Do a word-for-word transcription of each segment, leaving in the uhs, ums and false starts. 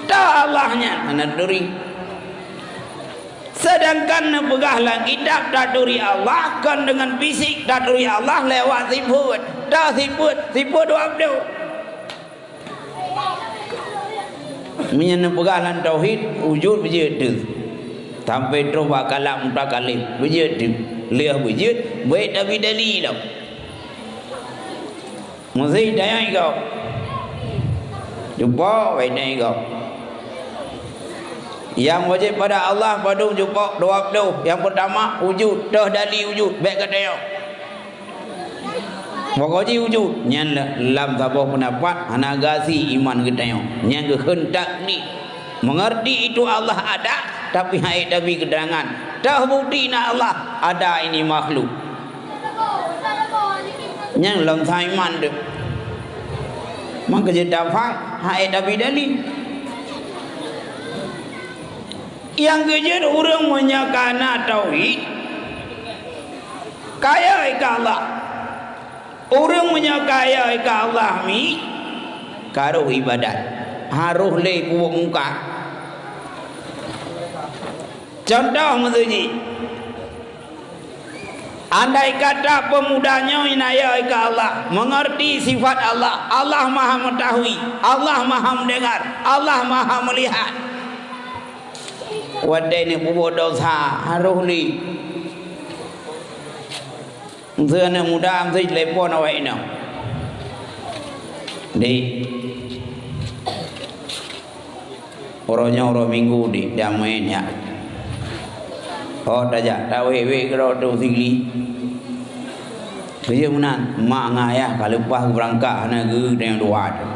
Toh Allah nyan hana turi. Sedangkan neupeugah lam kitab taturi Allah kon deungon fisik, taturi Allah lewat sifeuet. Toh sifeuet, sifeuet dua ploh. Meunyoe neupeugah lam tauhid, wujud beujeuet deuh. Sampai troh bak kalam mutakalim, beujeuet deuh. Lheueh beujeuet, bèk tabi dalil lom. Meusti tanyong gob. Cupo, bèk tanyong gob. Nyang wajéb pada Allah padum cupo dua ploh. Nyang peurtama, wujud, toh dalil wujud, bèk katanyong. Pokok jih wujud, nyan le-, lam saboh peundapat hana gasi iman geutanyoe. Nyan geukheun takdi. Mengerti itu Allah ada, tapi han ék tabi keuterangan. Toh bukti na Allah ada ini makhluk. Nyan lom sa iman teuh. Maka jeuet tafai, han ék tabi dalil. Nyang keujeuet ureuëng meunyoe ka na tauhid, kaya keu Allah. Ureuëng meunyoe kaya keu Allah mi, ka rôh ibadat, harôh lé peubuet mungkar. Contoh meuseujih, andai kata peumuda nyoe inaya keu Allah, mengerti sifat Allah, Allah Maha Meutahui, Allah Maha Meudengar, Allah Maha Meulihat. Watée neupeubuet desya, harôh lé. Meuseu aneuëk muda, meuseu telepon awak inong. Dik, uroe nyoe uroe Minggu, Dik, damé nyak. Oh, tajak, tawé-wé keudroe tu sigli. Keujeuet meunan, mak ngon ayah ka leupah geubeurangkat, hana geu-, geutanyoe dua tu.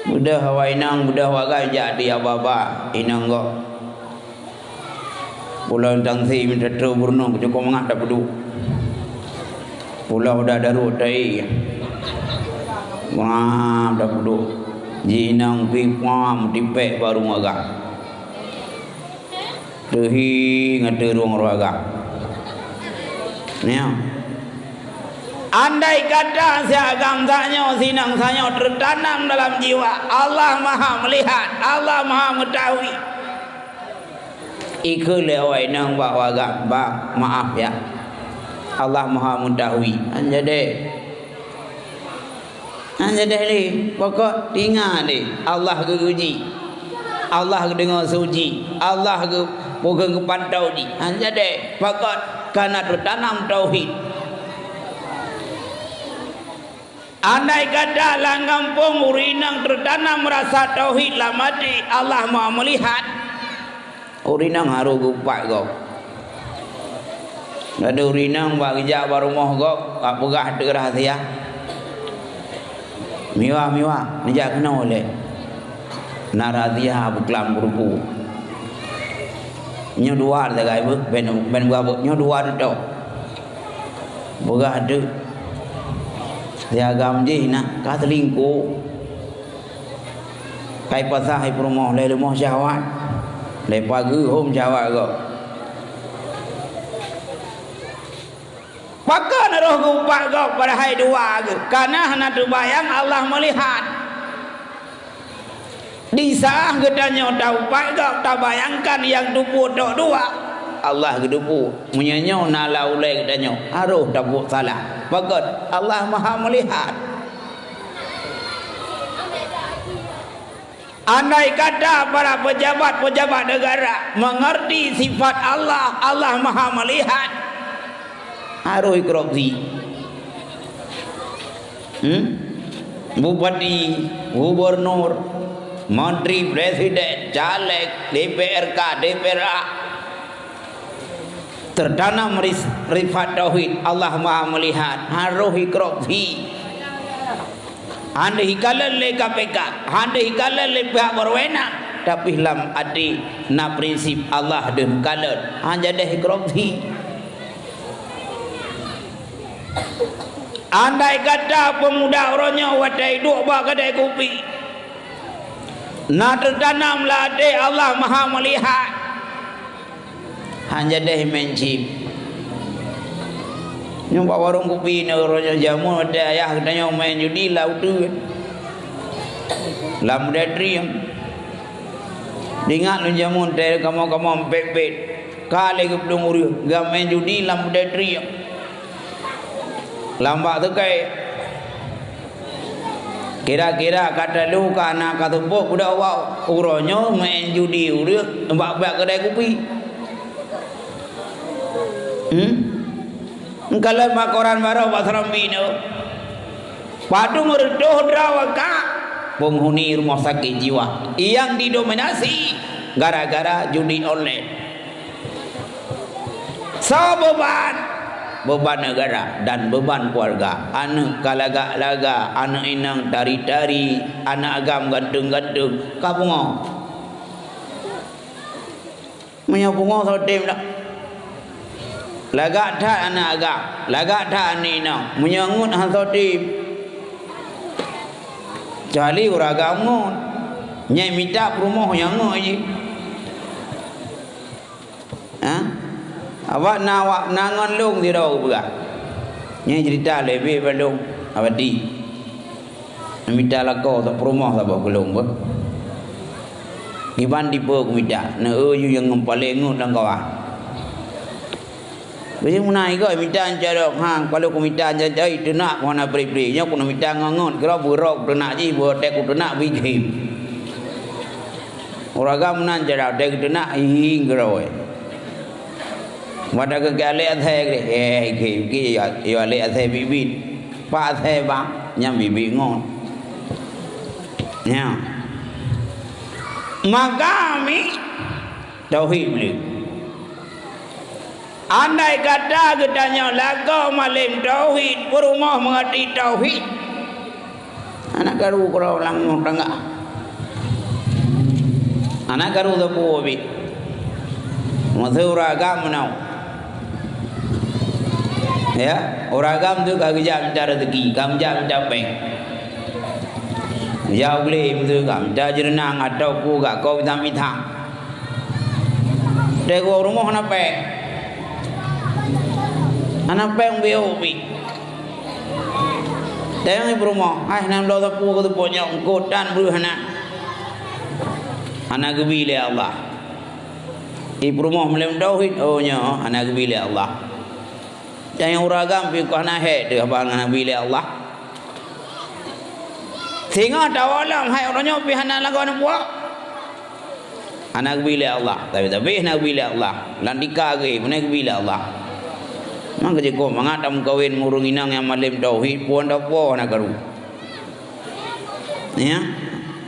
Beudôh awak inong, beudôh awak gam jak di aba-aba inong gob. Pulo tangsi meuteuteu burunoe cukôp mangat tapeuduek. Pulo udah daruet tai. Mangat tapeuduek. Ji inong pi pam tipék bak rumoh agam. Teuhi ngon teurueng ruaga. Nyoe. Andai kata si agam tanyoe, si inong tanyoe teutanam dalam jiwa, Allah Maha Meulihat, Allah Maha Meutahui. Ikheun lé awak inong bak agam, "Bang, maaf ya. Allah Maha Meutahui." Hana jadi. Hana jadi lé, pokok tingat lé, Allah geuuji. Allah geudeungoe su jih, Allah geupeukeue geupantau jih. Hana jadi, pokok ka na teutanam tauhid. Andai kata lam gampông ureuëng inong teutanam rasa tauhid lam até, Allah Maha Meulihat, ureuëng inong harôh geupat gob. Ladôm ureuëng inong bak geujak bak rumoh gob, bak peugah teuk rahsia. Miwa-miwa, neujak keunoe lé. Na rahsia beuklam peuruku. Nyoe dua sagai beuh, ben, ben buah beuh. Nyoe dua dudoe. Peugah teuk. Si agam jih na ka seulingkoh. Kai pasah i peurumoh lé leumoh syahwat. Lé pageue hom syahwat gob. Pakon roh geupat gob padahai dua geuh? Kana hana teubayang Allah meulihat. Di saat geutanyoe taupat gob, tabayangkan nyang teupeue tok dua. Allah geuteupeue. Meunyoe nyoe na lam ulée geutanyoe, harôh tabuet salah. Pakon? Allah Maha Meulihat. Andai kata para pejabat-pejabat negara mengerti sifat Allah, Allah Maha Melihat, harôh korupsi. Hmm? Bupati, gubernur, menteri, presiden, caleg, D P R K, D P R A, tertanam ris-, rifat tauhid, Allah Maha Melihat, harôh korupsi. Hana jikalon lé K P K, hana jikalon lé pihak berwenang, tapi lam até na prinsip Allah deuh kalon, hana jadeh korupsi. Andai kata pemuda uroe nyoe watée duek bak keudai kupi, na teutanam lam até Allah Maha Melihat, hana jadeh main chip. Nyoe bak warong kupi nyoe uroe nyoe jameun watée ayah geutanyoe main judi lam uteuen. Lam budai trieng. Ingat lôn jameun teuh kamoe-kamoe pet-pet. Ka lé geuplueng ureueng, geumeu'en judi lam budai trieng. Lam bak teukai. Kira-kira ka teulo ka na ka teupok budak awak. Uroe nyoe meu'en judi ureueng bak-bak keudai kupi. Hmm? Engkalon bak koran baroe bak Serambi nyoe. Padum reutôh droe ka penghuni rumah sakit jiwa yang didominasi gara-gara judi online. Soe beuban? Beuban negara dan beuban keluarga. Aneuk ka lagak-lagak, aneuk inong tari-tari, aneuk agam ganteng-ganteng. Ka pungo. Meunyoe pungo soe tem dak? Lagak that aneuk agam, lagak that aneuk inong. Meunyoe ngeut han soe tem. Kecuali ureueng agam ngeut. Nyang mita peurumoh nyang ngeut jih. Ha? Awak na, awak na ngon lôn sidroe geupeugah. Nyan cerita leubeh bak lôn, Abati. Mita lakoe saboh peurumoh saboh keu lôn beuh. Kiban tipe kumita, na eu yue nyang paleng ngeut lam kawan. Bisi meunan igoe mita carông, ha, kalau kumita carông, teunak ku hana pri-pri. Nyoe ku mita ngon ngeut, kira beurok teunak jih, beurok teunak bigim. Ureueng agam meunan cara teunak hihi keudroe. Watèe keu alek asèe geuh, eh, geuh, geuh, ya, ya alek asèe biet-biet. Pak asèe bang, nyang biet-biet ngon. Ya. Maka mi tauhid lé. Andai kata geutanyoe lagoe malem tauhid, peurumoh meungerti tauhid, hana karu keudroe lam rumoh tangga. Hana karu sapeue ubit. Meuseu ureueng agam meunan. Ya, ureueng agam tu ka geujak mita rezeki, ka geujak mita péng. Ya, ulèe meuseu ka mita jeureunang atau ku gak kau bintang-bintang. Teuka rumoh hana péng. Hana péng biôh ubit. Teuka peurumoh, hai hana bloe sapeue keu teupok nyoe, eungkôt tan breuh hana. Hana geubi lé Allah. Di peurumoh meuleuem tauhid, oh nyoe hana geubi lé Allah. Dan nyang ureueng agam pih ka hana hék teuh haba hana geubi lé Allah. Singoh tawöh lom hai uroe nyoe pih hana lagoe neupuak. Hana geubi lé Allah, tapi-tapi hana geubi lé Allah. Lam tika geuh, meunan geubi lé Allah. Maka jikheun mangat tameukawen ngon ureueng inong nyang malem tauhid, phon tapo hana karu. Ya.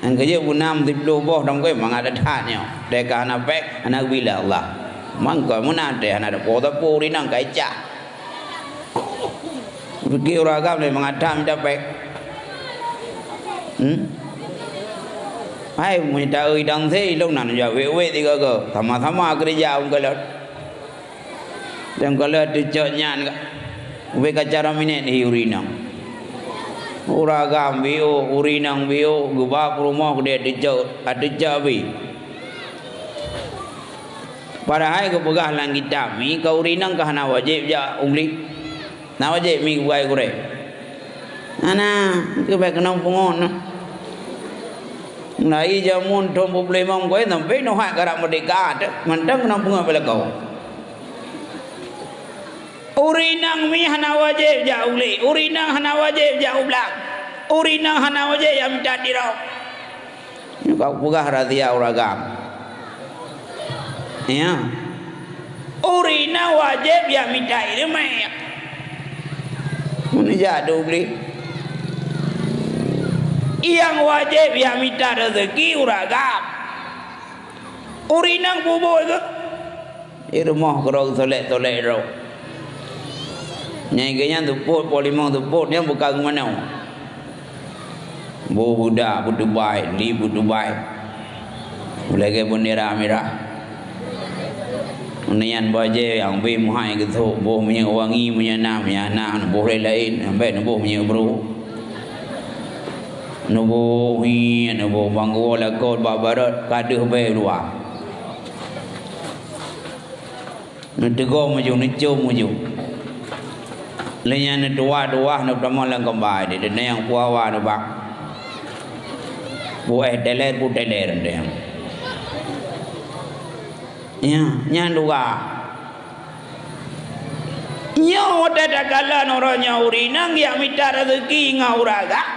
Nyang keujeuet beunam siploh boh tameukawen mangat that nyoe. Teuka hana péng, hana geubi lé Allah. Mangko meunan teuh hana tapo-tapo ureueng inong ka icah. Pike ureueng agam lé mangat that mita péng. Hmm? Hai, meunyo ta-eu idang se, ilong nan jak wék-wék tiga go. Sama-sama keureuja ungkeulot. Dan kalau teucok nyan ka, ubé ka cara minét hi ureueng inong. Ureueng agam biôh, ureueng inong biôh, geuba peurumoh keudéh teucok, ateucok bi. Padahai geupeugah lam kitab mi, keu ureueng inong ka hana wajéb jak u glé. Na wajéb mi geupeugah gurée. Hana, keu bék keunong pungo na. Mulai jameun thôn peuet ploh limong koi sampai nyoe hat karab meurdeka teuh, mantong keunong pungo bak lakoe. Ureueng inong mi hana wajéb jak u glé, ureueng inong hana wajéb jak u blang, ureueng inong hana wajéb jak mita sidroe. Nyoe ka kupeugah rahsia ureueng agam. Ya. Ureueng inong wajéb jak mita ileumèe. Meunyo jak u glé. Nyang wajéb jak mita rezeki ureueng agam. Ureueng inong bubu geuh. Di rumoh keudroe tolek-tolek droe. Nyang geuh nyan seupôt, po limong seupôt, nyan buka geumanö. Boh beudak beutubai, li beutubai. Lagèe bendera mirah. Nyan bajèe nyang bri meuhai geusôk, boh minyeuk wangi meunyo na, meunyo hana, boh laén-laén, sampoe neuboh minyeuk bro. Neuboh hi, neuboh banggoe lakoe bak barat, ka deuh bèe luwa. Neuteugom maju, neucôm maju. Lheuh nyan neutuwah-tuwah neupeutamong lam kamba, di teuneng nyang puawa neubak. Puéh teler, pu teler deh. Ya, nyan dua. Nyoe watée takalon uroe nyoe ureuëng inong jak mita rezeki ngon ureuëng agam.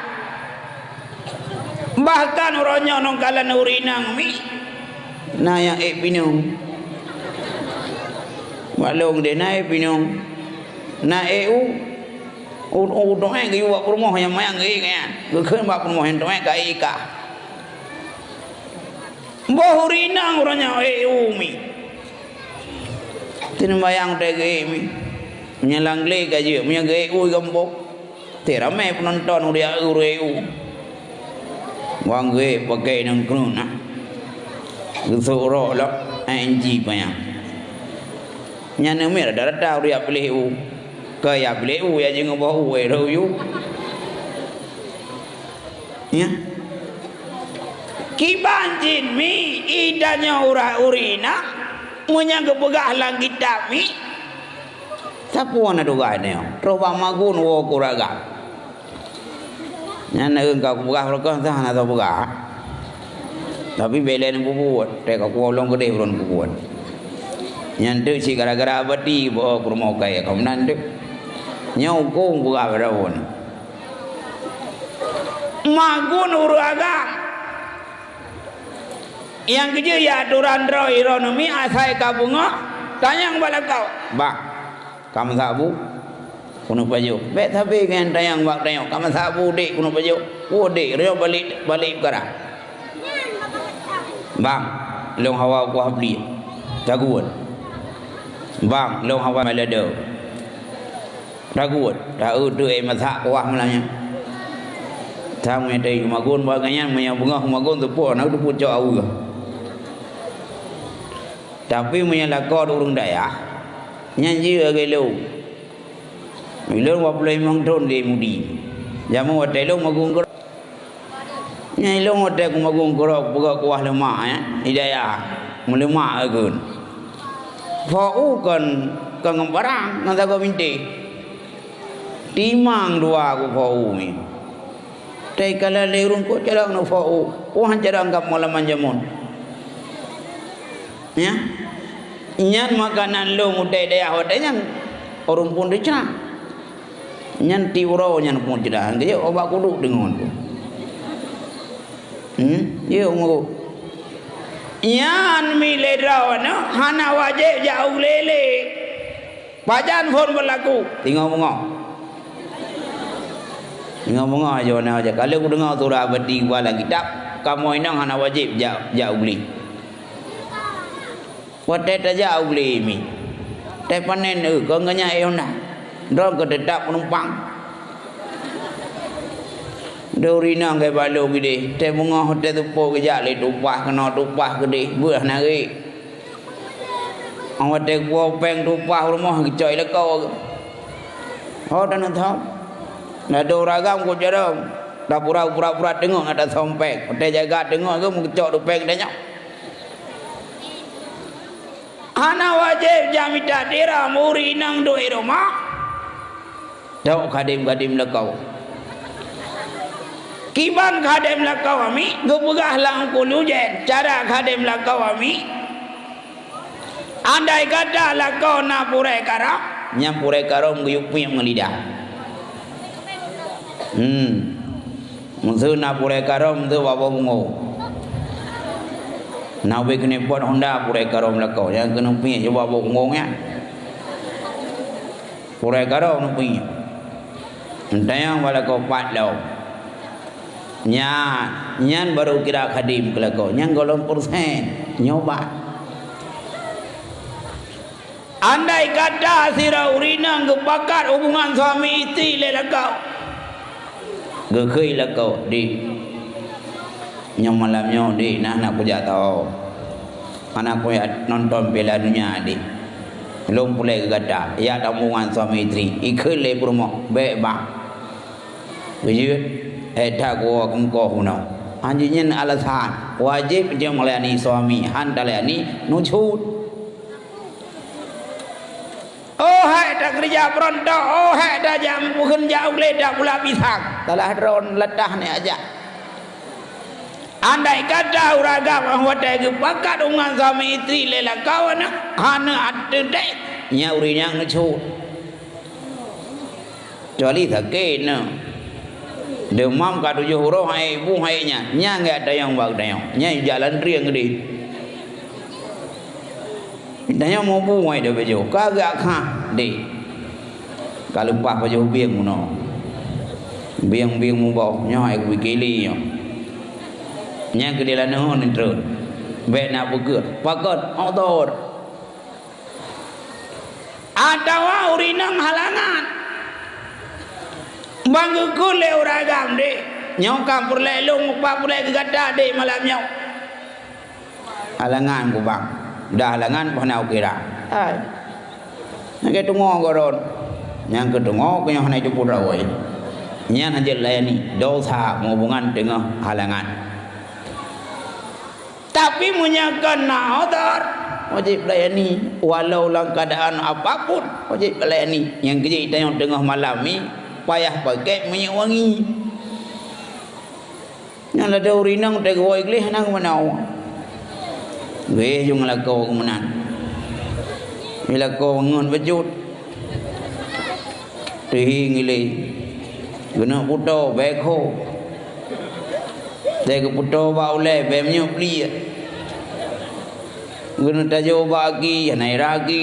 Bahkan uroe nyoe ngon kalon ureuëng inong mi, na nyang ék pineung. Bak lôn deh na ék pineung. Na ék u, u, u tuék geuyue bak peurumoh nyang manyang geuék nyan. Geukheun bak peurumoh nyang tuék ka ék kah. Boh ureuëng inong uroe nyoe ék u mi. Teuneuk bayang teuh geuék mi. Meunyoe lam glé ka jeuet, meunyoe geuék u geumbok. Teuh ramé peunonton u dia ureuëng ék u. Wang geuék pakai nang keuneuk na. Geusok rok lom, eh, inci panyang. Nyan neumiet rata-rata u dia piléh u. Keu ya piléh u, ya jingoh boh u, eh, rot u. Ya. Kiban cit mi, ida nyoe urat urina, meunyoe geupeugah lam kitab mi, sapeue na tugaih nyoe? Troh bak magun woe keu ureueng agam. Nyan na ka kupeugah beureukah, entah na teupeugah. Tapi bèk lé neupubuet, teuka kuwoe lôn keudeh ulôn pubuet. Nyan teuk cit gara-gara abati beu keu rumoh kayèe ka meunan teuk. Nyoe hukôm peugah bak droe nyoe. Magun ureueng agam. Nyang keujeuet ya aturan droe ironomi asai ka beungoh, tanyong bak lakoe. Bang, ka meusabu? Keuneuk pajoh. Bèk sabe ngon tanyong bak tanyong. Ka meusabu dek keuneuk pajoh. Oh dek, reunyoe balek, balek peukara. Bang, lôn hawa kuah pliek. Tagut. Bang, lôn hawa malado. Tagut, taeu teuh masak kuah malam nyan. Sang meunyoe teuh magun bak gobnyan, meunyoe beungoh magun teupeu, na teupeu cok aweue. Tapi meunyoe lakoe ureueng dayah, nyan jeuet lagèe lôn. Lôn dua ploh limong thon lé mudi. Jameun watèe lôn magun keurok. Nyan ilôn watèe kumagun keurok peugöt kuah leumak, eh, di dayah. Meuleumak kheun. Fo u kon, kon ngon parang, ngon sagoe bintéh. Timang dua ku fo u nyan. Teukalon lé ureueng kok carông ngon fo u. Wah, carông kamoe lam jameun. Ya. Nyan makanan lôn u dayah watèe nyan. Ureueng pun teucah. Nyan ti uroe nyan pun ceudah. Geuyue obat kuduk deungon tu. Hmm? Yue nguruk. Nyan mi lé droeneuh hana wajéb jak u glé lé. Pajan phon beulaku? Tingoh beungoh. Tingoh beungoh aja na aja. Kalau kudeungoe surah abadi bak lam kitab, kamoe inong hana wajéb jak, jak u glé. Watèe tajak u glé mi, teupanen eu kon geuh nyan éh Honda. Droe keuh teutap peunumpang. Duri nang keu balo gideh, teuh beungoh teuh teupok geujak lé tupah keunoe tupah keudeh beuh nari. Watèe kuwoe péng tupah rumoh geucok i lakoe. Ho taneuk thom. Ladôm ragam ku jaroe. Tapura-pura teungoh na tasôm péng. Watèe jaga teungoh geuh meucok dupéng tanyoe. Hana wajéb jamita dira muri inong duek i rumoh. Tawök khadém-khadém lakoe. Kiban khadém lakoe ami geupeugah lam kulujen cara khadém lakoe ami. Andai kata lakoe na purée karom, nyang purée karom geuyue piep ngon lidah. Hmm. Meuseu na purée karom teuh babah bungong. Na ubé keuneuk pot honda purée karom lakoe, nyang keuneuk piep coba babah bungong nyan. Purée karom neuk piep. Meutanyong bak lakoe pat lom. Nyan, nyan barô kira khadém keu lakoe. Nyan gohlom peureusén nyoe bah. Andai kata sidroe ureueng inong geupakat hubungan suami istri lé lakoe, geukheun lakoe, "Dek, nyoe malam nyoe, Dek, na hana kujak tao. Hana kujak nonton Piala Dunia, Dek. Lôn puléh keu gata, jak hubungan suami istri." Ikheun lé peurumoh, "Bèk, Bang." Beujeuet, ék that kuwoe keu mukoh bunoe. Hanjeuet nyan alasan, wajéb jeuet meulayani suami, han talayani nusyuz. Oh hai takeureuja peuruntôk, oh hai tajak meupeukheun jak u glé tapula pisang. Salah droe latah nyan jak. Andai kata ureueng agam watèe geupakat hubungan suami istri lé lakoe nyan hana ateueh, nyan ureueng nyan neucot. Kecuali sakét na. Deumam ka tujoh uroe hai bu hai nyan, nyan geutanyong bak geutanyoe. Nyan jalan trieng geude. Geutanyoe mubu hai de beujôh, ka geuakha deh. Ka leupah pajoh bieng meunoe. Bieng-bieng muboh nyoe hai kubi kili nyoe. Nyan keu dilanoe neutreun. Bèk na peugah, pakon, otor. Atawa ureueng inong halangan. Bang geukheun lé ureueng agam deh. Nyoe ka peureulèe lôn, mupat peureulèe keu gata deh malam nyoe. Halangan kubang. Dah halangan, bah na ukira. Hai. Nyang keu teungoh goron. Nyang keu teungoh keu nyoe hana jipeurawai. Nyan hana jeuet layani. Dosa meuhubungan teungoh halangan. Tapi meunyoe kon na udhur, wajéb layani. Walau lam keuadaan apapun, wajéb layani. Nyang keu jeuet tanyoe teungoh malam ni, payah pakèk minyeuk wangi. Nyang ladôm ureueng inong teuh geuwoe gleh nang meunoe. Gleh jong lakoe keu meunan. Di lakoe ngon beujeuet. Teuhi ngilé. Geuneuk putôh bèe kho. Teuh geuputôh bak ulèe bèe minyeuk pliek. Geuneuk tajôk bak aki, hana ira aki.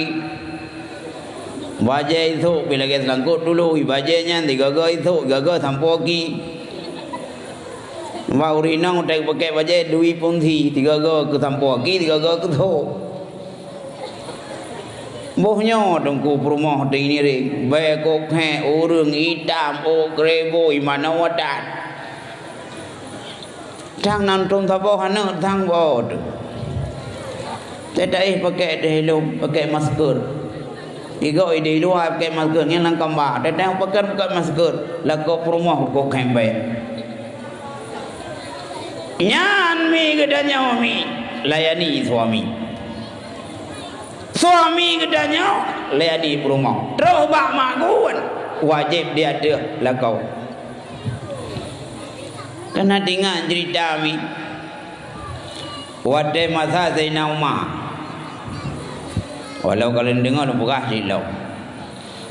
Bajèe isôk pih lagèe seulangkot tulôi, bajèe nyan sigoe-goe isôk, sigoe-goe sampoe aki. Bak ureueng inong teuh geupakèk bajèe dui pungsi, sigoe-goe keu sampoe aki, sigoe-goe keu sôk. Boh nyoe Teungku peurumoh teuh ngiring, bèe kok khèe ureueng itam, ôk keureubôi manoe that. Thang nan tom saboh aneuk thang boh teuh. Teuh taéh pakèk teuh ilôn, pakèk masker. Igoe ideh luwa pakèk masker, ngieng lam kamba. Teuh taéh pakèk, pakèk masker. Lakoe peurumoh kok khèe bèe. Nyan mi geutanyoe mi, layani suami. Suami geutanyoe layani peurumoh. Troh bak mak gun, wajéb di ateueh lakoe. Kana teuingat ceurita mi. Watèe masa Saidina Umar. Walau ka lôn deungoe lôn peugah cit lom.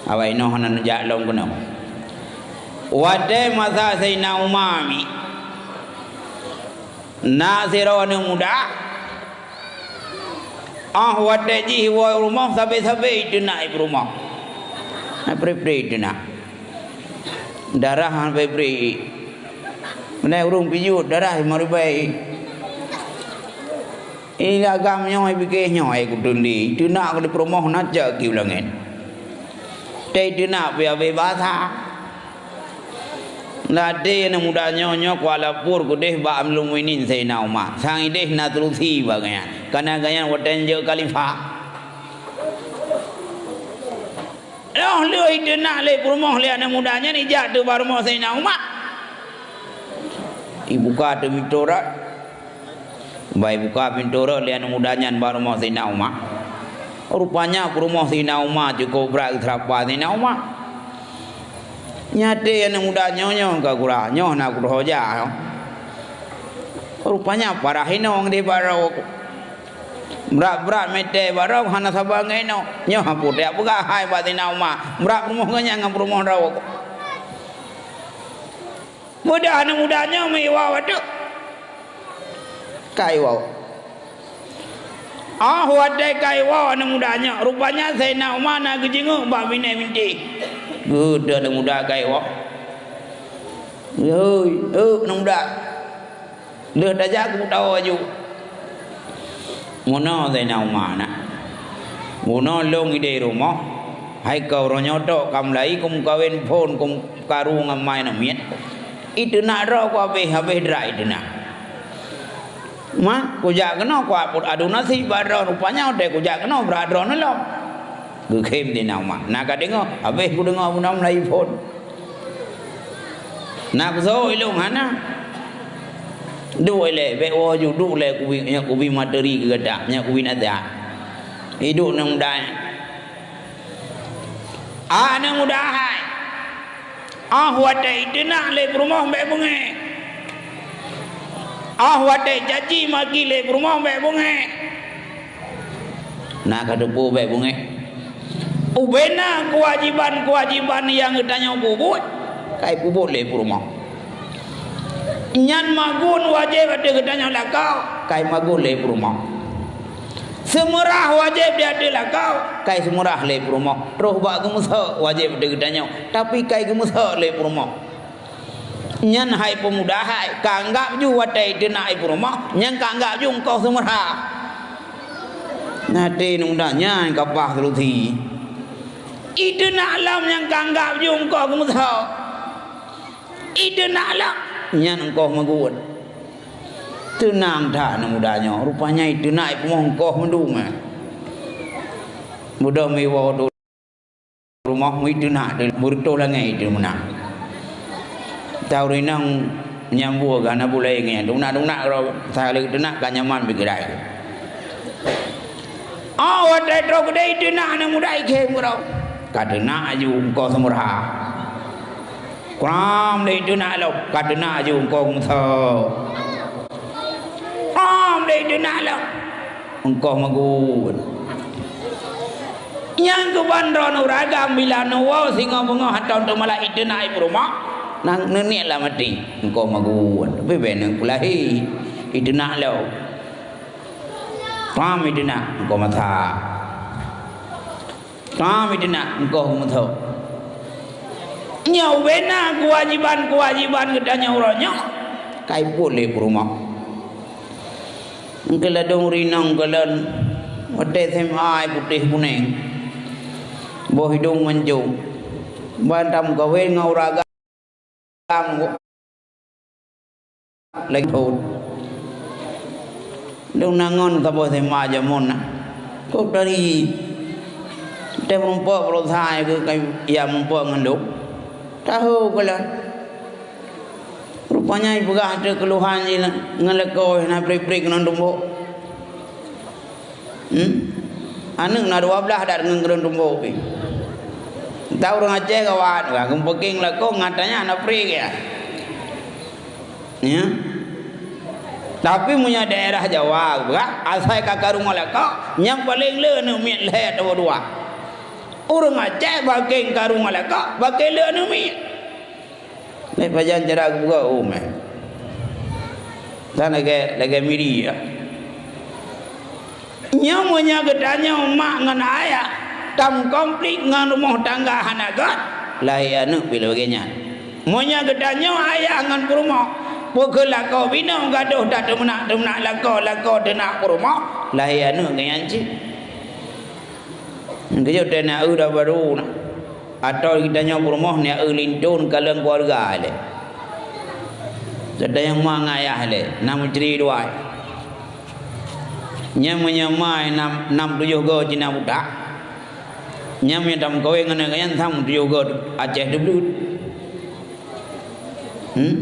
Awai noh hana neujak lom keunoe. Watèe masa Saidina Umar mi. Na sidroe aneuk muda, ah, watèe jih woe rumoh sabe-sabe iteunak i peurumoh. Na pre-pre iteunak. Darah na pre-pre. Meunan ureueng pijuet darah meuribèe. Ih, agam nyoe pike nyoe kuteundi. Iteunak di peurumoh na cak ki ulangén. Teuh iteunak pih abéh basa. Ladé aneuk muda nyoe, nyoe kuat lapor keudeh bak Amirul Mukminin Saidina Umar. Sang ideh na solusi bak gobnyan. Kana gobnyan watèe jeuet khalifah. Lheuh lheueh iteunak lé peurumoh lé aneuk muda nyan ijak teuh bak rumoh Saidina Umar. Ibuka teuh pintoe rot. Bah ibuka pintoe rot lé aneuk muda nyan bak rumoh Saidina Umar. Rupanya peurumoh Saidina Umar cukôp brat geuseurapa Saidina Umar. Nyaté aneuk muda nyoe, nyoe ka gura, nyoe na kuroh jak. Rupanya parah inong di barô. Brat-brat meuté barô hana saba ngon inong. Nyoe hana peue tajak peugah hai bak Saidina Umar. Brat rumoh geuh nyan ngon peurumoh droe. Mudah aneuk muda nyoe meuiwoe ateueh. Ka iwoe. Ah, watèe ka iwoe aneuk muda nyoe, rupanya Saidina Umar na geujeungok bak binéh binti. Geuh aneuk muda ka iwoe. Hei, hei, aneuk muda. Lheueh tajak keu tawoe aju. Meunoe Saidina Umar na. Meunoe lôn ideh rumoh. Hai kau uroe nyoe tok ka mulai kumeukawen phon kumeukaru ngon mai namiet. Iteunak droe ku abéh, abéh drak iteunak. Ma, kujak keunoe kuat put adu nasib bak droe rupanya watèe kujak keunoe brat droe neulom. Geukhém Saidina Umar. Na ka deungoe, abéh kudeungoe meunoe mulai phon. Na keusoe ilôn hana. Duek ilèe, bèk woe ju duek lé kubi, nyoe kubi materi keu gata, nyoe kubi naseuhat. Iduek aneuk muda nyan. Aneuk muda hai. Ah, watèe iteunak lé peurumoh bèk beungéh. Ah, watée caci maki lé peurumoh bék beungéh. Na ka teupeu bék beungéh. Ubena keuwajiban-keuwajiban nyang geutanyoe peubuet, kai peubuet lé peurumoh. Nyan magun wajéb ateueh geutanyoe lakoe, kai magun lé peurumoh. Seumeurah wajéb di ateueh lakoe, kai seumeurah lé peurumoh. Troh bak geumeusok wajéb ateueh geutanyoe, tapi kai geumeusok lé peurumoh. Nyan hai peumuda hai, ka anggab ju watée iteunak i peurumoh, nyan ka anggab ju eungkoh seumeurah. Nah, até aneuk muda nyan ka paih solusi. Iteunak lom nyan ka anggab ju eungkoh geumeusok. Iteunak lom nyan eungkoh meuguet. Teunang that aneuk muda nyoe, rupanya iteunak i peurumoh eungkoh meudum, eh. Muda meuiwoe tu. Rumoh muit teunak teuh, beureutoh langét teuh meunang. Tau rinong nyang bue ka na bulée ngieng, teunak-teunak keudroe, saleuet teunak ka nyaman bit keurai. Oh, watée troh keudeh teunak aneuk muda i khem keudroe. Ka teunak aju eungkoh seumeurah. Kram lé teunak lom, ka teunak aju eungkoh meusok. Kram lé teunak lom, eungkoh meuguet. Nyang keuban droeneuh ragam bila neuwoe singoh beungoh atau teumalak iteunak i peurumoh, nang neuniet lam até, eungkoh meuguet. Tapi bék neupeulahi, iteunak lom. Paham iteunak, eungkoh masak. Paham iteunak, eungkoh meusok. Nyoe ubena keuwajiban-keuwajiban geutanyoe uroe nyoe, kai peubuet lé peurumoh. Engkeu ladôm rinong gohlom, watée S M A ai putéh kunéng, boh idông mancông, ban tameukawen ngon ureueng agam lagée phon. Dong na ngon saboh S M A jameun na. Kok dari teuh meurumpok beurasa keu ya meurumpok ngon lôn. Tahu gohlom. Rupanya ipeugah ateueh keuluhan jih ngon lakoe na prik-prik ngon tumbok. Hmm? Aneuk na dua blaih dat ngon keudroe tumbok pih. Tau ureueng Aceh kawan, wah, geumeupeugah lakoe ngon tanyoe na prik ya. Ya. Tapi meunyoe daerah Jawa, bah, asai ka karu ngon lakoe, nyang paleng le aneuk miet lhée atawa dua. Ureueng Aceh bakeng karu ngon lakoe, bakeng le aneuk miet. Lé pajan cara geupeugah umai. Tan lagée, lagée miri ya. Nyoe meunyoe geutanyoe mak ngon ayah tameukonflik ngon rumoh tangga hana göt, lahé aneuk pih lagée nyan. Meunyoe geutanyoe ayah ngon peurumoh, peu kheueh lakoe binoe gadoh tateumeunak-teumeunak lakoe, lakoe teunak peurumoh, lahé aneuk geuh nyan cit. Geujok teuh na eu dah baru na. Atau geutanyoe peurumoh na eu lintôn kalon keuluwarga lé. Gata nyang ma ngon ayah lé, na meucri dua. Nyang meunyoe ma nam, nam tujoh goe Cina buta. Nyang meunyoe tameukawen ngon aneuk nyan sam tujoh goe Aceh teubleuet. Hmm?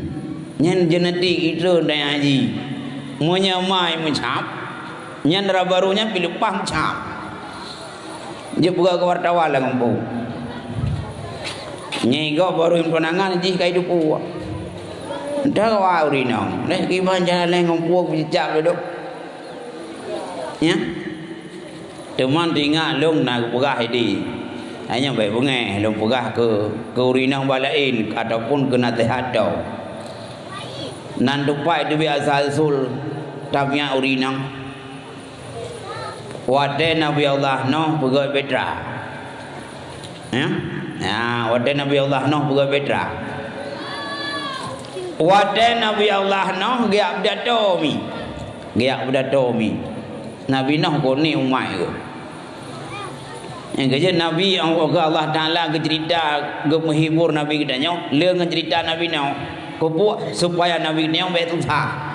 Nyan genetik itu dan haji. Meunyoe ma meucab, nyan dara baru nyan pih leupah meucab. Jeuet peugah keu wartawan lam gampông. Nyang gob baru tunangan jih ka jiteupeue. Entah wa ureueng inong. Lé kiban jalan laén ngon puak beucicak dudoe. Ya. Teuma teuingat lôn na geupeugah idi. Hai nyoe bék beungéh lôn peugah keu, keu ureueng inong ba laén ataupun keu naseuhat droe. Nan teumpat teubiet asai usul tabiat ureueng inong. Watée Nabi Allah Nuh peugét bahtera. Ya? Ya, watée Nabi Allah Nuh peugét bahtera. Watée Nabi Allah Nuh geujak pidato mi. Geujak pidato mi. Nabi Nuh keuneuk umat geuh. Nyang keujeuet Nabi, Allah Taala geuceurita, geumeuhibur Nabi geutanyoe lé ngon ceurita Nabi Nuh. Keupeue? Supaya Nabi geutanyoe bék susah.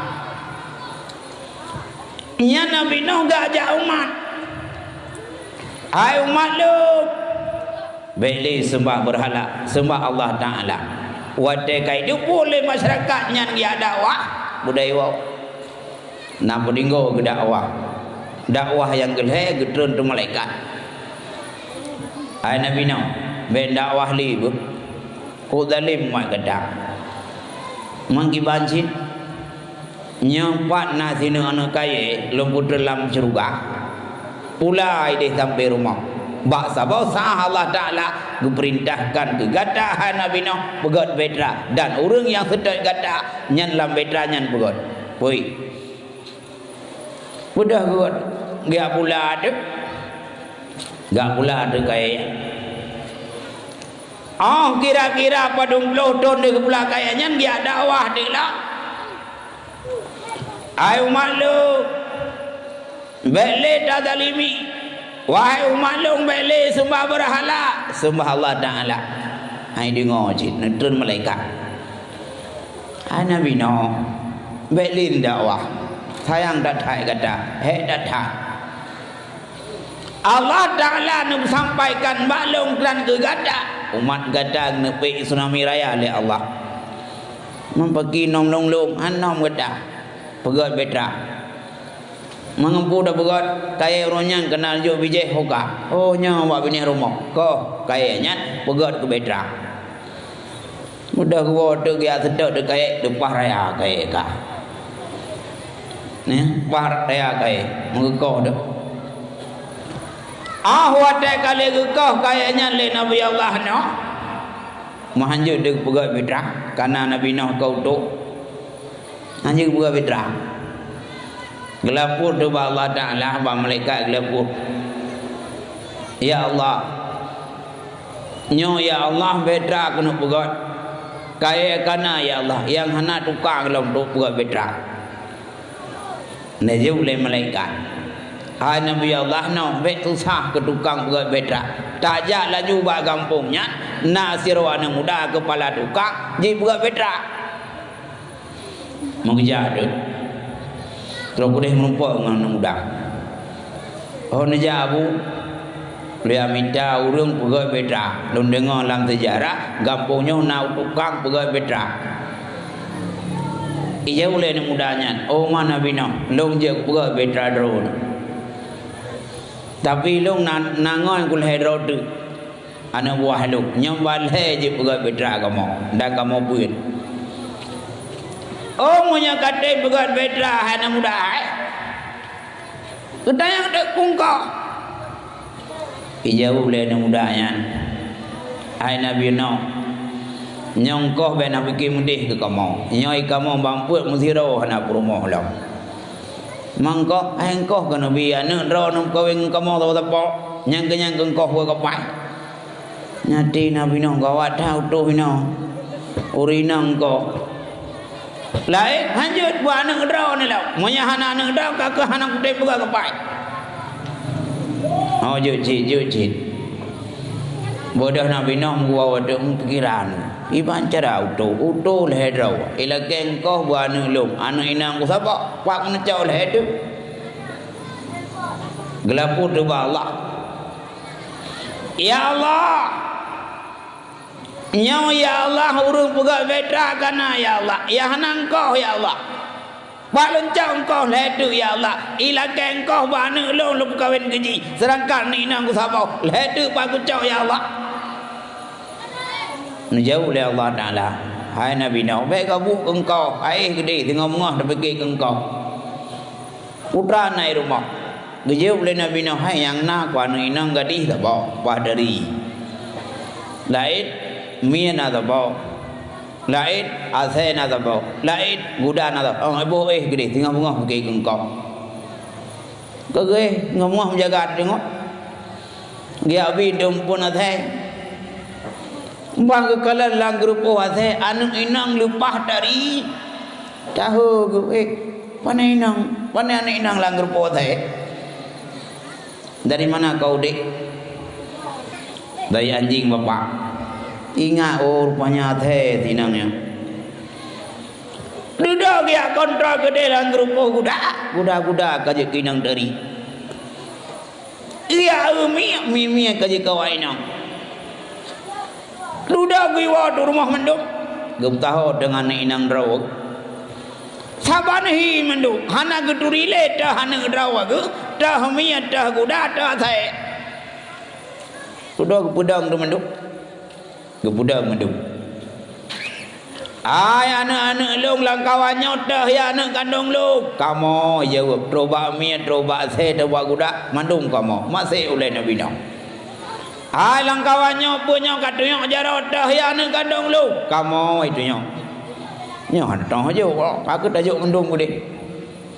Nyan Nabi Nuh geujak umat, "Hai umat lôn, bék lé seumbah beurhala, seumbah Allah Taala." Watée ka jiteupeue lé masyarakat nyan geujak dakwah, beudai woe. Na peutinggoe geudakwah. Dakwah nyang keulhée geutreun teuh malaikat. "Hai Nabi Nuh, bék dakwah lé beuh. Kok zalém umat gata. Meukiban cit." Nyoe pat na sineuk aneuk kayée lôn putreuk lam syeuruga. Pula ideh sampoe rumoh. Bak saboh saát Allah Taala geupeurintahkan keu gata hai Nabi Nuh peugét bahtera, dan ureuëng nyang seutôt gata nyan lam bahtera nyan peugét. Pui. Beudôh geuh geujak pula teuk. Geujak pula teuk kayée. Oh, kira-kira padum ploh thon lheueh geupula kayée nyan geujak dakwah teuk lah. Hai umat lôn, bék lé tazalimi. Wahai umat lôn, bék lé seumbah beurhala, seumbah Allah Taala. Hai deungoe cit, neutreun malaikat. Hai Nabi Nuh, bék lé neudakwah. Sayang that-that gata, hék that-that. Allah Taala neupeusampaikan bak lôn keu gata, umat gata neupeue tsunami raya lé Allah. Meupeuki nom lôn-lôn, hana nom gata. Peugét bahtera. Meungeumpu tapeugét, kayée uroe nyan keunan jok bijéh hoka. Oh, nyoe bak binéh rumoh. Koh kayée nyan peugét keu bahtera. Mudah geuwoe teuk geujak seutôt teuk kayée, teupah raya kayée ka. Neh, pah raya kayée, meugeukoh teuk. Ah, watée ka lheueh geukoh kayée nyan lé Nabi Allah Nuh, meuhanjeuet teuk peugét bahtera, kana Nabi Nuh ka utôh. Hanjeuet peugét bahtera. Geulapor teuk bak Allah Taala, bak malaikat geulapor. Ya Allah, nyoe ya Allah, bahtera keuneuk peugét. Kayée kana ya Allah, nyang hana tukang lom untuk peugét bahtera. Neujaweueb lé malaikat, "Hai Nabi Allah Nuh, bék susah keu tukang peugét bahtera. Tajak laju bak gampông nyan, na sidroe aneuk muda keupala tukang jipeugét bahtera." Meukeujak deuh. Trok udeh meurumpok ngon aneuk muda. Oh neujak, Abu, lôn mita ureuëng peugét bahtera. Lôn deungoe lam seujarah, gampông nyoe na tukang peugét bahtera. Ijaweueb lé aneuk muda nyan, "Oh ma Nabi Nuh, lôn jeuet peugét bahtera droeneuh. Tapi lôn na, na ngon ku lhée droe teuk." Aneuk buah lôn, nyoe ban lhée jipeugét bahtera kamoe, dan kamoe peuet. Oh, meunyoe ka tem peugét bahtera, hai aneuk muda hai, geutanyong teuk keu engkau. Ijaweueb lé aneuk muda nyan, "Hai Nabi Nuh, nyoe engkau bék na pike meudeh keu kamoe. Nyoe kamoe ban peuet meusidroe hana peurumoh lom. Mangko, hai engkau keuneuk bi aneuk droeneuh meukawen ngon kamoe sapo-sapo, nyang keu nyan keu engkau peugét keupai." Nyan até Nabi Nuh gawat that utôh inoe. Ureuëng inong ko. Laén hanjeuet bak aneuk droeneuh lom. Meunyoe hana aneuk droe, ka keuh hana kutem peugah keupai. Oh, jeuet cit, jeuet cit. Bodoh Nabi Nuh meuwoe watée meupikiran. Iban cara utôh, utôh lhée droe. Ilakée engkoh bak aneuk lôn, aneuk inong ku saboh, pat keuneuk cok lhée teuk. Geulapor teubak Allah. Ya Allah, nyoe ya Allah, ureuëng peugah bahtera kana ya Allah, ya hana engkoh ya Allah. Bak lôn cok engkoh lhée teuk ya Allah, ilakée engkoh bak aneuk lôn lôn peukawen keu jih, seudangkan aneuk inong ku saboh lhée teuk bak kucok ya Allah. Neujaweueb lé Allah Taala, "Hai Nabi Nuh, bék ka buet keu engkoh, hai éh keudeh teungoh beungoh tapike keu engkoh." Putra na i rumoh. Geujaweueb lé Nabi Nuh, "Hai nyang na ku aneuk inong gadih saboh, bah dari. Laén mie na saboh. Laén asée na saboh. Laén guda na saboh. Oh, boh éh keudeh teungoh beungoh pike keu engkoh." Geugeh ngon muah meujaga teungoh. Geujak bi dum pun asée. Ban geukalon lam geurupoh asée, aneuk inong leupah dari tahu geuh, "Eh, pane inong, pane aneuk inong lam geurupoh asée?" "Dari mana kau, Dek?" "Dari anjing Bapak." Ingat, "Oh, rupanya asée si inong nyan." Dudoe geujak kontrol keudeh lam geurupoh guda, guda-guda ka jeuet keu inong teurik. Iya eu miek, miek-miek ka jeuet keu awak inong. Dudoe geuwoe u rumoh mandum, geupeutaho deungon aneuk inong droe. Saban hi mandum, hana geuturi lé teuh aneuk droe geuh, teuh miek, teuh guda, teuh asée. Dudoe geupeudong mandum. Geupeudong mandum. "Hai aneuëk-aneuëk lôn, lamkawan nyoe teuh ya aneuëk kandong lôn?" "Kamoe," jaweueb, "troh bak miet, troh bak asèe, troh bak guda, mandum kamoe." Maséh ulèe Nabi Nuh. "Hai lamkawan nyoe, peue nyoe ka tunyok jaroe teuh ya aneuëk kandong lôn?" "Kamoe tunyok." Nyoe hantom jok, ka keuh tajok mandum keudéh.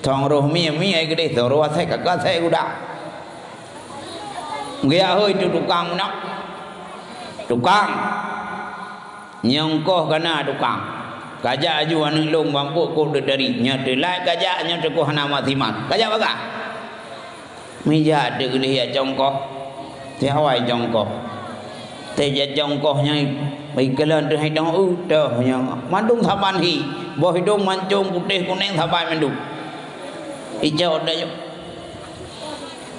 Thong roh miet, miet keudéh, thong roh asèe, ka keuh asèe guda. Geujak hôi tu tukang meunan. "Tukang, nyoe ongkoh ka na tukang. Kajak aju aneuëk lôn bak eungkôt kôp deuk tari. Nyoe teulat kajak, nyoe teukoh hana meusiman. Kajak bagah." Meujak teuk geulheueh jak cok ongkoh. Tiawai cok ongkoh. Teuh jak cok ongkoh nyan, bak ikalon teuh hai dong eu teuh nyan. Mandum saban hi. Boh idong mancông putéh kunèng saban mandum. Icok dah cok.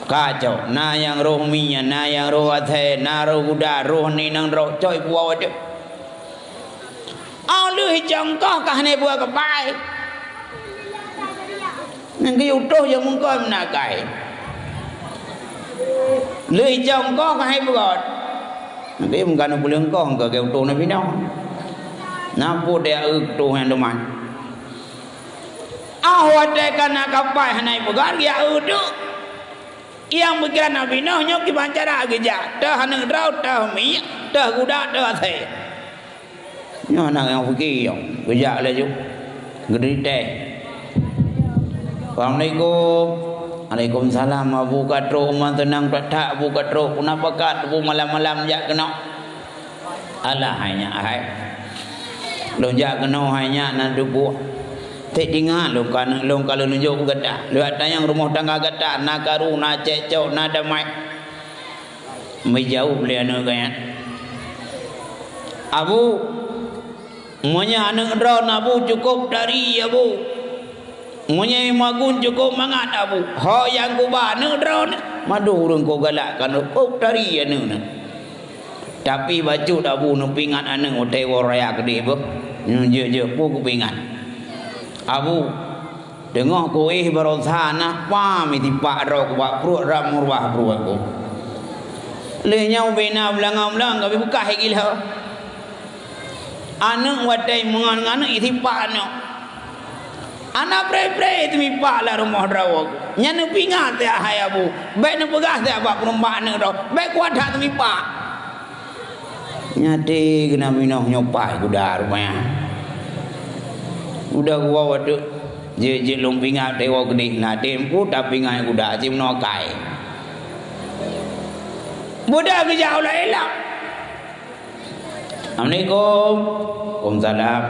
Ka cok, na nyang roh miet, na nyang roh asèe, na roh guda, roh ni nang roh, cok ipuwoe teuk. Óh lheueh icok ongkoh ka hana ipeugöt keupai. Nyan geuyue utôh nyang meungkot meunakai. Lheueh icok ongkoh ka hana ipeugöt. Nyan geuyue meungkot peuleueng ongkoh, ka geuyue utôh Nabi Nuh. Na peue teuh eu utôh nyang teuma. Óh watèe ka na keupai hana ipeugöt, geujak eu teuk. Nyang pikiran Nabi Nuh nyoe kiban cara geujak, teuh aneuëk droe, teuh miet, teuh guda, teuh asèe. Nyoe na nyang pike nyoe, geujak laju. Geuditèe. "Assalamualaikum." "Waalaikumsalam, Abu ka trôk, uma teunang that-that, Abu ka trôk, peue na pakat, Abu malam-malam jak keunoe?" "Alah hai nyak hai. Lôn jak keunoe hai nyak na teupeue. Teuingat lôn ka, lôn ka lôn jok bak gata. Lôn tanyong rumoh tangga gata, na karu, na cekcok, na damai." Meujaweueb lé aneuëk geuh nyan, "Abu, meunyoe aneuëk droeneuh Abu cukôp tari Abu. Meunyoe magun cukôp mangat Abu. Ho nyang kuba aneuëk droeneuh." Mandum ureuëng ka galak keu aneuëk, cukôp tari aneuëk nyan. Tapi bacut Abu neupeuingat aneuëk watèe woe raya keudéh beuh. Nyoe jeuet-jeuet peue kupeue ingat. "Abu, teungoh kuéh baroesa na pam itipak droe ku bak pruet rab meurubah pruet ku. Lheueh nyan ubé na beulangöng-beulangöng ka beukah gila. Aneuëk watèe meungon ngon aneuëk itipak aneuëk. Hana pré-pré teumeuipak lam rumoh droe ku. Nyan neupeuingat siat hai Abu. Bèk neupeugah siat bak peurumbak aneuëk droe. Bèk kuat that teumeuipak." Nyan teuh geuh Nabi Nuh nyoe paih guda rupanya. Udah geuwoe teuk, jeuet-jeuet lôn peuingat teuh woe keudéh, na teuh peue tapeuingat guda, aci meunoe kai. Beuda geujak u laén lam. "Assalamualaikum." "Waalaikumsalam."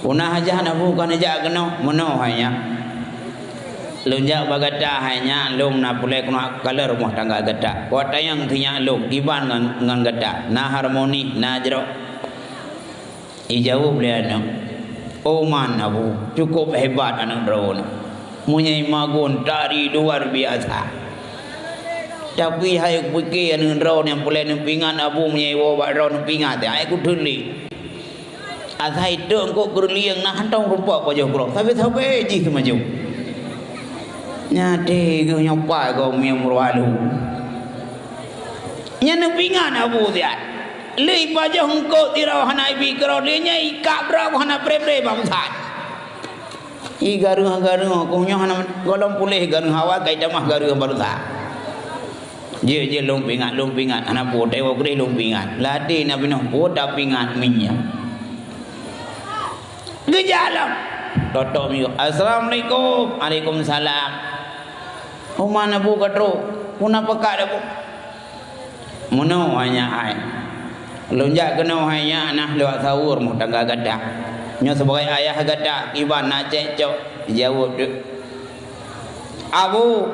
"Peue na hajat Abu ka neujak keunoe?" "Meunoe hai nyak. Lôn jak bak gata hai nyak, lôn na peureulèe keunoe kalon rumoh tangga gata. Kuat tanyong si nyak lôn kiban ngon, ngon gata, na harmoni, na jroh." Ijaweueb lé aneuëk, "Oh man Abu, cukôp hebat aneuëk droeneuh. Meunyoe magun tari luar biasa. Tapi hai kupike aneuëk droeneuh nyang peureulèe neupeuingat Abu, meunyoe iwoe bak droeneuh peuingat, hai kuteun lé." Asai teuk eungkôt keureulieng na hantom rumpok pajoh keudroe, sabe-sabe jih teumajok. Nyan teuh geuh nyoe paih gob mieng meurualu. Nyan neupeuingat Abu siat. Lheueh pajoh eungkôt sidroe hana ibi keudroe, lheueh nyan ikab droe hana pré-pré bak meusajan. Igareuh-gareuh, keuh nyoe hana gohlom puléh gareuh awai ka itamah gareuh baroesa. Jeuet-jeuet lôn peuingat, lôn peuingat, hana peue teuh woe keudéh lôn peuingat. Ladé Nabi Nuh peue tapeuingat meunyoe. Geujak lom. Totok miyueb, "Assalamualaikum." "Waalaikumsalam." "Oh man Abu ka trôk, peue na pakat Abu?" "Meunoe hai nyak hai. Lôn jak keunoe hai nyak na lôn sawöe rumoh tangga gata. Nyoe sibagoe ayah gata kiban na cekcok," jaweueb teuk. "Abu,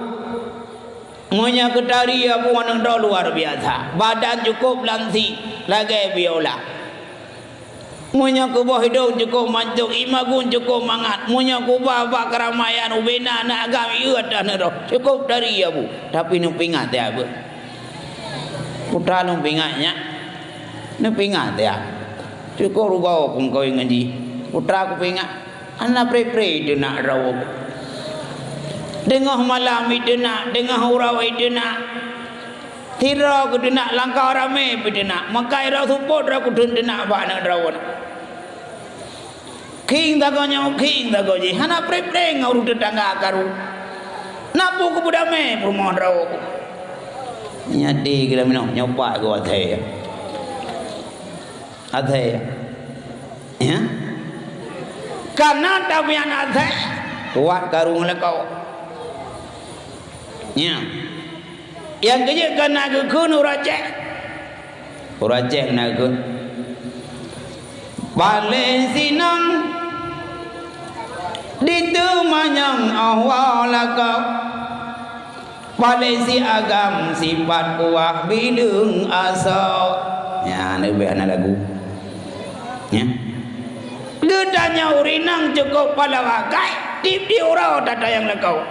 meunyoe keu tari Abu aneuëk droe luar biasa, badan cukôp langsing lagèe biola. Meunyoe keu boh idong cukôp mancông, ié magun cukôp mangat. Meunyoe kuba bak keuramaian ubé na aneuk agam ié ateueh aneuëk droe, cukôp tari Abu. Tapi neupeuingat teuh Abu." "Putra lôn peuingat nyak. Neupeuingat teuh. Cukôp rugoe kumeukawen ngon jih. Putra kupeuingat." Hana pré-pré teunak droe. Teungoh malam iteunak, teungoh uroe iteunak. Sidroe kuteunak, lamkawan ramé pih teunak. Meukai droe seupôt droe kuteun teunak bak aneuëk droe. Khieng sagoe nyoe, khieng sagoe jih, hana preh-preh ngon ureueng teutangga karu. Na peue keupeue damé peurumoh droe. Nyan di geulam nyoe, nyoe pat geuh asèe. Asèe. Ya. Kareuna tabiat asèe, kuat karu ngon lakoe. Ya. Nyang keujeuet ka na geukheun ureueng Aceh. Ureueng Aceh na geukheun. Paléng sinong diteumanyong Allah lakoe. Paléng si agam sipat kuah bileueng asoe. Nyan leubeh hana lagu. Nyan. Geutanyoe ureueng inong cukôp pala wakai, tiep di uroe tatanyong lakoe.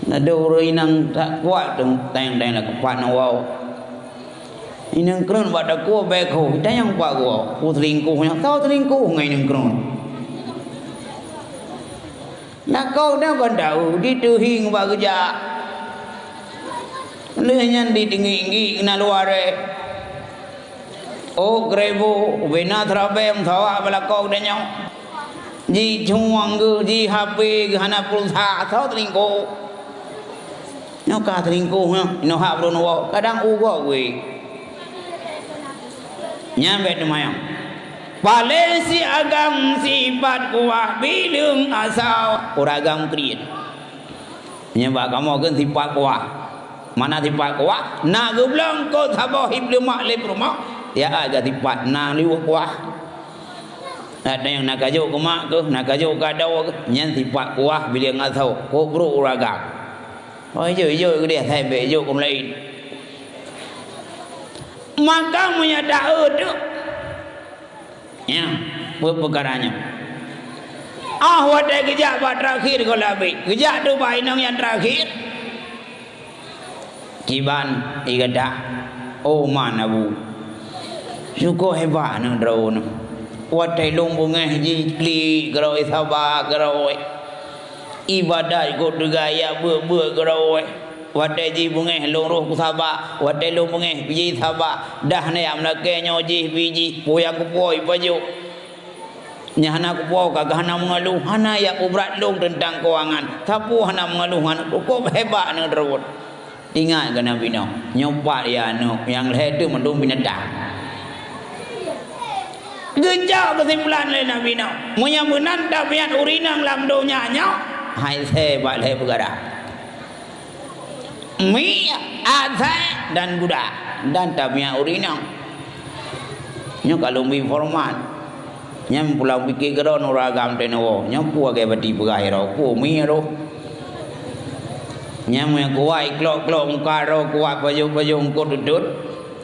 Na deuh ureueng inong that kuat teuh tanyong-tanyong lakoe pat na woe. Inong keuneuk bak takue bèk kho, tanyong pat woe. Peue seulingkoh nyoe, soe seulingkoh ngon inong keuneuk. Lakoe nyan ban tahu, diteuhieng bak geujak. Lheueh nyan ditinggik-inggik na luwa rèh. Oh, keureubo, ubena seurabèe meusawa bak lakoe geutanyoe. Jicuang geuh, ji-H P geuh hana pulsa, soe seulingkoh. Nyoe ka seulingkoh nyoe, inoe hak buleuen woe, kadang u gob wéh. Nyan bèk teumanyong. Paléng si agam sipat kuah bileueng asoe, ureueng agam kriet. Nyan bak kamoe kheun sipat kuah. Mana sipat kuah? Na geublong kot saboh ibleumak lé peurumoh, ya ai ka sipat na liweuek kuah. Ada nyang na kajok keu mak keuh, na kajok keu adoe keuh, nyan sipat kuah bileueng asoe, kok brok ureueng agam. Oh, ijok, ijok keudeh, asai bèk ijok keu laén. Maka meunyoe taeu teuk, nyan, peue peukara nyoe. Ah, watèe geujak bak terakhir goh labeh, geujak teuk bak inong nyang terakhir. Kiban, i gata, oh man abu. Syukoe hebat aneuk droeneuh. Watèe lôn beungèh jih klik keudroe, saba keudroe. Ibadat kok teuga jak beuet-beuet keudroe. Watèe jih beungèh lôn roh kusaba, watèe lôn beungèh pih jih saba. Dah na jak meulakèe nyoe jih pih jih, peue nyang kupo ipajoh. Nyan hana kupo ka, ka hana meungeuluh, hana jak peubrat lôn teuntang keuangan. Sapeue hana meungeuluh ngon aneuk, cukôp hebat aneuk droeneuh. Ingat keu Nabi Nuh, nyoe pat ya aneuk, nyang lhèe teuk mandum binatang. Geucok keusimpulan lé Nabi Nuh, meunyoe meunan tabiat ureueng inong lam donya nyoe, hai sè bak lhèe peukara. Miek, asèe, dan guda, dan tabiat ureueng inong. Nyoe ka lôn bri format. Nyan pulang pike keudroe ureueng agam teuh nyoe woe. Nyoe peue lagèe bati peugah droe, peue miek droe. Nyan meunyoe kuat iklok-klok muka droe, kuat pajoh-pajoh eungkôt teutôt,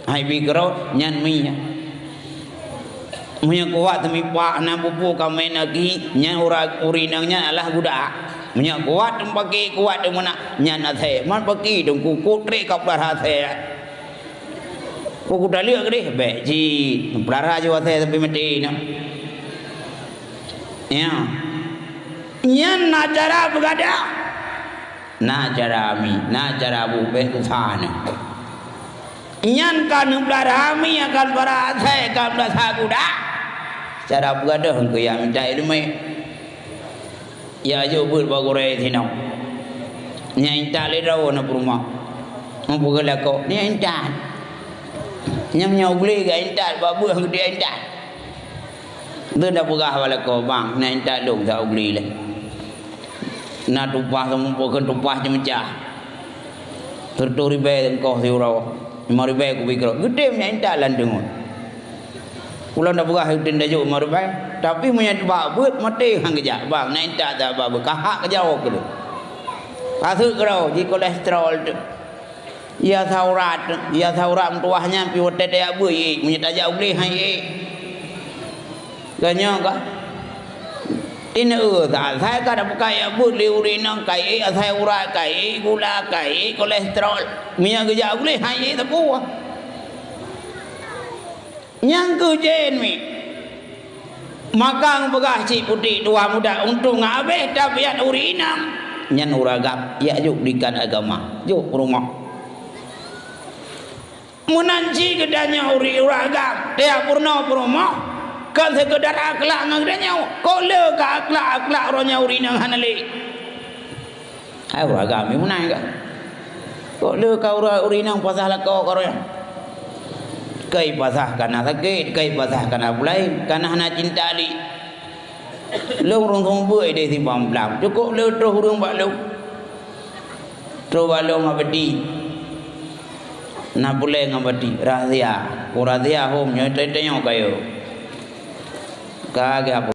hai bri keudroe, nyan miek. Meunyoe kuat teumipak hana peue-peue ka meu'en aki, nyan ura-, ureueng inong nyan adalah guda. Meunyoe kuat teumeupaké, kuat teumeunak, nyan asèe. Man paké teungku, kok trép ka peulara asèe. Kok kutaleuek keudeh, bèk cit. Peulara jih asèe sampai maté nyoe. Ya. Nyan na cara peugadôh. Na cara mi, na cara bu, bèk susah nyoe. Nyan ka neupeulara mi, akan para asèe, ka meurasa guda. Cara peugadôh keu nyang mita ileumèe. Ya jok beuet bak gurèe sinoe. Nyan intat lé droeneuh peurumoh. Meupeugah lakoe, nyan intat. Nyan meunyoe glé ka intat, bak beuet geude intat. Lôn tapeugah bak lakoe, "Bang, na intat lôn sa u glé lé. Na tumpah, seumeubeuet kheun tumpah ceumeucah. Sireutoh ribèe teungkoh siuroe, limong ribèe kubri keudroe." Geutem na intat lam teungoh. Ulôn tapeugah geutem tajok limong ribèe. Tapi meunyoe bak beuet, maté han geujak. "Bang, na intat sa bak beuet, ka hak keujawoe keu lôn. Ka seuk keudroe, ji kolesterol teuh." Ya saurat, ya saurat meutuwah nyan pih watèe tajak beuet, meunyoe tajak u glé han ék. Geutanyoe ka. Ineuk, asai ka tapeugah jak beuet lé ureueng inong, ka ék asai urat, ka ék gula, ka ék kolesterol. Meunyoe geujak u glé han ék sapeue. Nyang keuh jén mi. Maka geupeugah cit putéh tuha muda, untông habéh tabiat ureueng inong. Nyan ureueng agam, jak jok dikan agama, jok peurumoh. Meunan cit geutanyoe ureueng, ureueng agam, tajak peurunoe peurumoh, Kon seukeudar akhlak ngon geutanyoe. Kok le ka akhlak-akhlak uroe nyoe ureueng inong hana lé? Hai ureueng agam, meunan ka. Kok le ka ureueng, ureueng inong pasah lakoe ka uroe nyoe? Keu pasah kana sakét, keu pasah kana pulai, kana hana cinta lé. Lôn ureueng seumeubeuet idéh simpang blang. Cukôp le troh ureueng bak lôn. Troh bak lôn ngon peti. Na pulai ngon peti. Rahsia. Peue rahsia hom nyoe teuntèe nyoe kayô. Ka geuhapus.